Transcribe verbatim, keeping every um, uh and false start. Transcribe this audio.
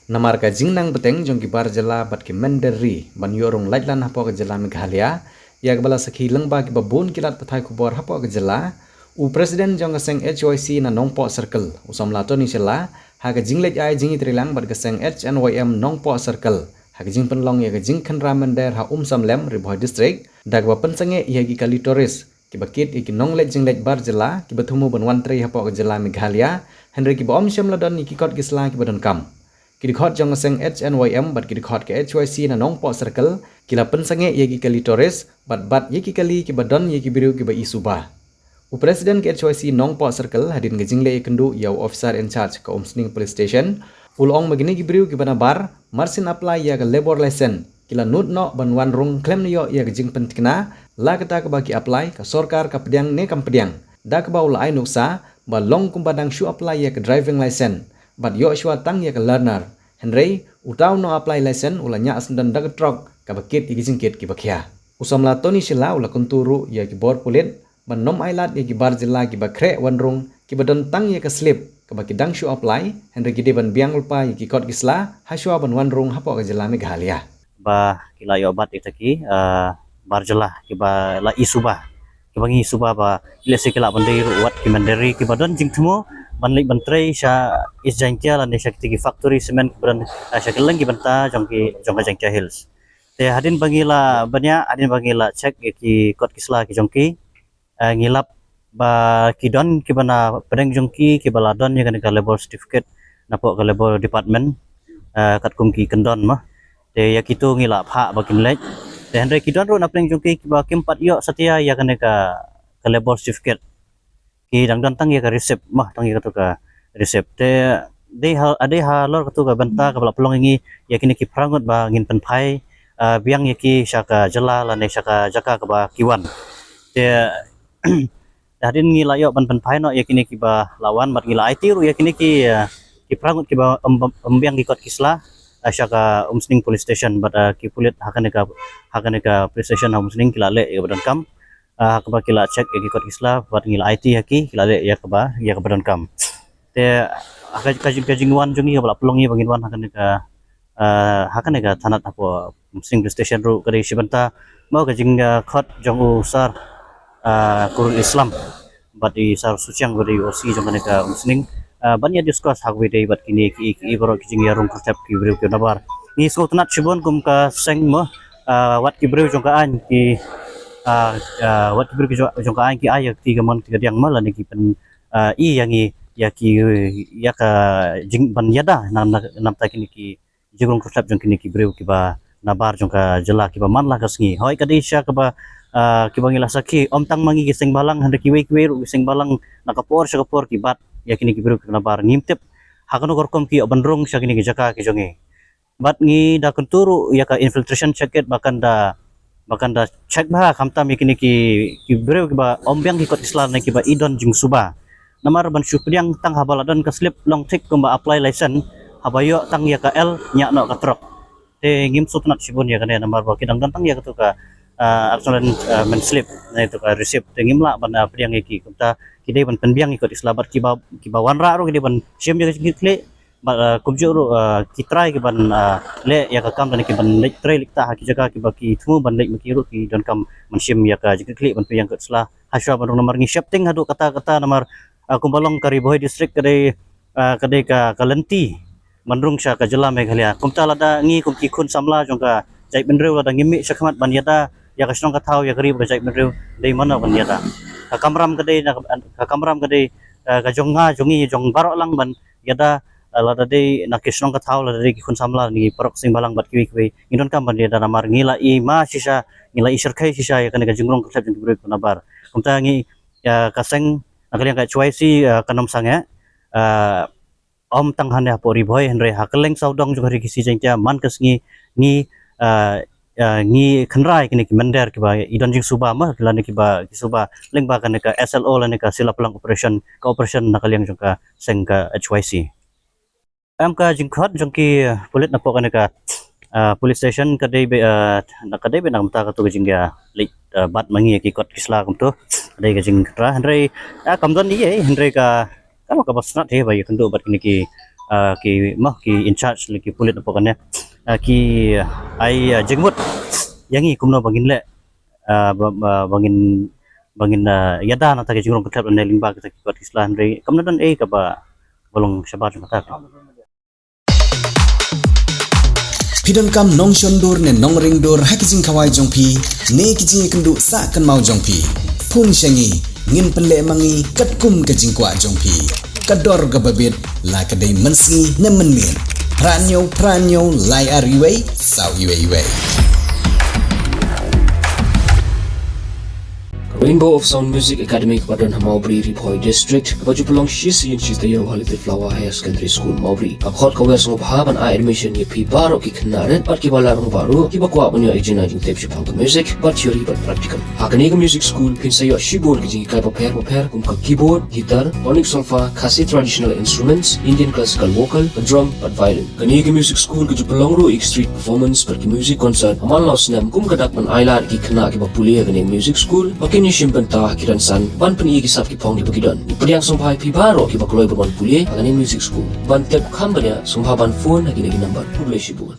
Namar ka jingnang bteng jong ki bar jylla bad ki mynder ri ban ïoh rung laitlan hapoh ka jylla Meghalaya, ïa kaba la sakhi lyngba kiba bun ki lad pathai khubor hapoh ka jylla, u President jong ka seng H Y C na Nongpoh Circle, u Samla Tony Shylla, ha ka jingleit ai jingïatreilang bad ka seng H N Y M Nongpoh Circle ha ka jingpynlong ïa ka jingkhynra mynder ha Umsamlem, Ri Bhoi District, da kaba pynsangeh ïa ki kali tourist kiba kit ïa ki nongleit jingleit bar jylla kiba thmu ban wan trei hapoh ka jylla Meghalaya, hynrei kiba ym shym la don ïa ki kot ki sla kiba donkam. Ki dkhot jong ka seng H N Y M bad ki dkhot ka H Y C na Nongpoh Circle ki la pynsangeh ïa ki kali tourist bad bat ïa ki kali kiba don ïa ki briew kiba i suba. U President ka H Y C Nongpoh Circle, hadien ka jingleh ïakynduh ïa u Officer in Charge ka Umsning Police Station, u la ong ba kine ki briew kiba nabar, marsien apply ïa ka labour license, ki la nud noh ban wan rung khlem da ïoh ïa ka jingpynthikna, la kata kaba ki apply, ka sorkar ka pdiang ne kam pdiang. Da kaba u la ai nuksa ba long kumba dang shu apply ïa ka driving license bad ïoh shuwa tang ïa ka learner. Hynrei uta u nong apply license u la ñiah syndon da ka trok kaba kit ïa ki jingkit kiba khia. U Samla Tony Shylla u la kyntu ruh ïa ki bor pulit ban ym ailad ïa ki bar jylla kiba khreh wan rung kiba don tang ïa ka slip kaba ki dang shu apply, hynrei ki dei ban biang lypa ïa ki kot ki sla ha shuwa ban wan rung hapoh ka jylla Meghalaya. Ba ki la ïoh bat ïa kita ki, ah, bar jylla kiba la i suba, kiba ngi i suba ba lehse ki lah ban dei ruh wat ki mynder ri kiba don jingthmu ban leit ban trei sha East Jaintia lane sha kita ki factory cement kiba don, ah, sha kylleng ki bynta jong ki, jong ka Jaintia Hills. Te hadien ba ngi la bniah, hadien ba ngi la check ïa ki kot ki sla ki jong ki, eh, ngi lap ba ki don kiba na pdeng jong ki kiba la don ïa kane ka labour certificate napoh ka labour department, eh, katkum ki kyndon ma. Te ïa kito ngi la phah ba kin leit. Te hynrei ki don ruh na pdeng jong ki kiba kim pat ïoh satia ïa kane ka, ka labour certificate. Ki dang don tang ïa ka receipt ma, tang ïa kato ka receipt. Te dei ha, dei halor kato ka bynta kaba la pynlong ïa ngi ïa kine ki phra ngut ba ngin pynphai, ah, biang ïa ki sha ka jylla lane sha ka jaka kaba ki wan. Te hadien ngi la ïoh ban pynphai noh ïa kine kiba la wan bad ngi la aiti ruh ïa kine ki, ah, ki phra ngut kiba ym, ym, ym biang ki kot ki sla, ah, sha ka Umsning Police Station bad, ah, ki pulit ha kane ka, ha kane ka police station ha Umsning ki la leh ïa kaba donkam. Ah, ha kaba ki la check ïa ki kot ki sla bad ngi la aiti ha ki, ki la leh ïa kaba, ïa kaba donkam. Te ha ka, ka, ka jingwan jong ngi kaba la pynlong ïa ba ngin wan ha kane ka, ah, ha kane ka thanat hapoh Umsning Police Station ruh ka dei shi bynta mo ka jing, ah, khot jong u Sir, ah, Kurul Islam bad i Sir Suchiang bad i O C jong kane ka Umsning, ah, ban ïa discuss ha kaba ïadei bad kine ki, ki, ki baroh ki jingïarung kyrtep ki briew ki nabar. Ngi sngewtynnat shibun kum ka seng mo, ah, wat ki briew jong ka aiñ ki, ah, ah, wat ki briew ki jong, jong ka aiñ ki ai ïa ka kti kamon kti kadiang mo lane ki pyn, ah, i ïa ngi ïa ki, ïa ka jing ban ïada na, na, namta kine ki jingrung kyrtep jong kine ki briew kiba nabar jong ka jylla kiba man la ka sngi. Hooid ka dei sha kaba, ah, kiba ngi la sakhi, ym tang ma ngi ki seng balang, hynrei kiwei kiwei ruh ki seng balang na ka por sha ka por ki bat ïa kine ki briew kiba nabar. Ngim tip ha kano ka rukom ki ïoh ban rung sha kine ki jaka ki jong ngi. Bad ngi da kyntu ruh ïa ka infiltration check kit ba kan da, ba kan da check bha khamtam ïa kine ki, ki briew kiba ym biang ki kot ki sla ne kiba i don jingsuba. Namar ban shu pdiang tang haba la don ka slip long thik kumba apply license, haba ïoh tang ïa ka L ñiah noh ka trok. Te ngim sngewtynnat shibun ïa kane namar ba ki dang don tang ïa kato ka, ah, acknowledgement, ah, slip ne kato ka receipt. Te ngim lah ban, ah, pdiang ïa ki, kumta ki dei ban pynbiang ïa ki kot ki sla bad kiba, kiba wanrah ruh ki dei ban shim ïa ka jingkitkhlieh. Bad, ah, kumjuh ruh, ah, ki trai ki ban, ah, leh ïa ka kam lane ki ban leit trei leit ktah ha ki jaka kiba ki thmu ban leit ma ki ruh ki donkam ban shim ïa ka jingkitkhlieh ban pynbiang kot sla ha shuwa ban rung namar ngi sheptieng haduh katta katta namar, ah, kumba long ka Ri Bhoi District ka dei, ah, ka dei ka, ka lynti ban rung sha ka jylla Meghalaya. Kumta lada ngi kum ki khun samla jong ka jaitbynriew lada ngim mih shakhmat ban ïada ïa ka shnong ka thaw ïa ka ri bad ka jaitbynriew dei mano ban ïada. Ka kamram ka dei na, ka kamram ka dei, ah, ka jong nga jong ngi jong baroh lang ban ïada, ah, lada dei na ki shnong ka thaw, lada dei ki khun samla, ngi paralok seng balang bad kiwei kiwei, ngi donkam ban ïada namar ngi la i ma shisha, ngi la i shyrkhei shisha ïa kane ka jingrung kyrtep jong ki briew kiba nabar. Kumta ngi, ïa ka seng na ka liang ka H Y C, ah, kan ym sangeh, ah, ym tang hangne hapoh Ri Bhoi hynrei ha kylleng sawdong jong ka Ri Khasi Jaiñtia man ka sngi ngi, ah, ah, ngi khynra ïa kine ki mynder kiba i don jingsuba ma, lane kiba ki suba lyngba kane ka S L O lane ka Sila Plang Operation, ka operation na ka liang jong ka seng ka H Y C. Em, ka jingkhot jong ki, ah, pulit napoh kane ka, ah, police station ka dei beit, ah, na, ka dei beit na ka bynta kato ka jingïaleit, ah, bat ma ngi ïa ki kot ki sla kumto. Ka dei ka jingkhynra hynrei, ah, kam don ei ei hynrei ka, ka long kaba sngewtynnat hi ba ïakynduh bad kine ki, ah, ki, ma, ki in charge lane ki pulit hapoh kane, ah, ki ai, ah, jingmut ïa ngi kumno ba ngin leh, ah, ba, ba, ba ngin, ba ngin, ah, ïada na kata ki jingrung kynthep lane lyngba kita ki kot ki sla, hynrei kam don ei kaba, ba long shabar jong kata. Phi donkam nongshondur ne nongringdur ha ki jingkhawai jong phi ne ki jingïakynduh sah kynmaw jong phi? Phone sha ngi, ngin pynleh ma ngi katkum ka jingkwah jong phi. Ka dor kaba bit la ka dei mynsngi ne mynmiet. Phra hynñiew phra hynñiew lai ar wei saw wei wei. Rainbow of Sound Music Academy kaba don ha Mawbri, Ri Bhoi District, kaba ju pynlong shi sien shi taïew ha Little Flower Higher Secondary School, Mawbri, ka khot ka wer sngewbha ban ai admission ïa phi baroh ki khynnah rit bad kiba larong baroh kiba kwah ban ïoh ïa ka jingtip shaphang ka music, bad theory bad practical. Ha kane ka music school phin sa ïoh shibun ki jinghikai bapher bapher kum ka keyboard, guitar, tonic solfa, Khasi traditional instruments, Indian classical vocal, ka drum bad violin. Kane ka music school ka ju pynlong ruh ïa ki street performance bad ki music concert ha man la u snem kum ka dak ban ai lad ïa ki khynnah kiba pule ha kane ka music school ba kin ïashim bynta ha ki rynsan ban pyni ïa ki sap ki phong kiba ki don. Ngi pdiang sngewbha ïa phi baroh kiba kloi ban wan pule ha kane ka music school. Ban tip kham bniah sngewbha ban phone ha kine ki number. Khublei shibun.